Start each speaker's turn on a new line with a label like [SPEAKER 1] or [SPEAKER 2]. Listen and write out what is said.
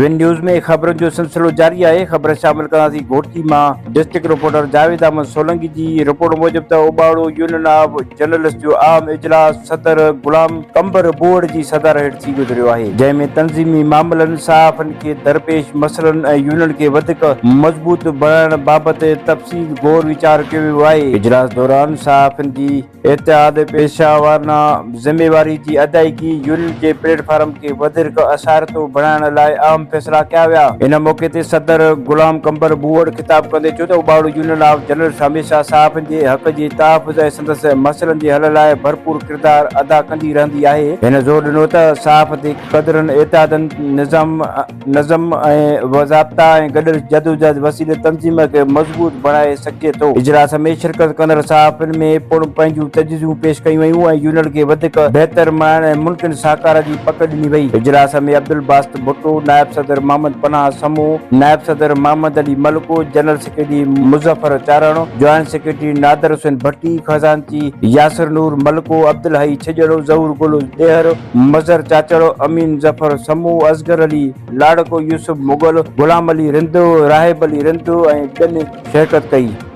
[SPEAKER 1] One news ۾ خبرن جو سلسلو جاري آهي، خبر شامل ڪنداسين گهوٽڪي مان ڊسٽرڪٽ رپورٽر جاويد احمد سولنگي جي رپورٽ موجب ته اوٻاڙو يونين آف جرنلسٽ جو اهم اجلاس صدر غلام قمبر بوهڙ جي صدارت هيٺ ٿي گذريو آهي جنهن ۾ تنظيمي معاملن، صحافين کي درپيش مسئلن ۽ يونين کي وڌيڪ مضبوط بڻائڻ بابت تفصيل غور ويچار ڪيو ويو آهي. اجلاس دوران صحافين جي اتحاد پيشه وارانه ذميواري جي ادائيگي، يونين جي پليٽ فارم کي وڌيڪ اثرائتو بڻائڻ لاء اهم فيصلا ڪيا ويا. ان موقعي تي صدر غلام قمبر ٻوهڙ خطاب ڪندي چيو ته اوٻاوڙو يونين آف جرنلسٽ هميشه صحافين جي حق جي تحفظ ۽ سندس مسئلن جي حل لاء ڀرپور ڪردار ادا ڪندي رهندي آهي. هن زور ڏنو ته صحافتي قدرن، اتحادن، نظام، نظم ۽ ضابطا ۽ گڏيل جدوجهد وسيلي تنظيم کي مضبوط بڻائي سگهجي ٿو. اجلاس ۾ شرڪت ڪندڙ صحافين ۾ پڻ پنهنجون تجويزون پيش ڪيون ويون ۽ يونٽ کي وڌيڪ بهتر بڻائڻ ۽ ممڪن سهڪار جي پڪ ڏني وئي. اجلاس ۾ عبدالباسط ڀٽو، نائب صدر محمد پناهه سمون، نائب صدر Muhammad Ali Malik, general secretary Muzaffar Charan, joint secretary Nadir Hussain Bhatti, خزانچي ياسر نور ملڪ، عبدالحئي ڇڄڙو، ظهور گل ڏيهر، مظهر چاچڙ، امين ظفر سمون، اصغر علي لاڙڪو، يوسف مغل، غلام علي رند، راهب علي رند ۽ ٻين شرڪت ڪئي.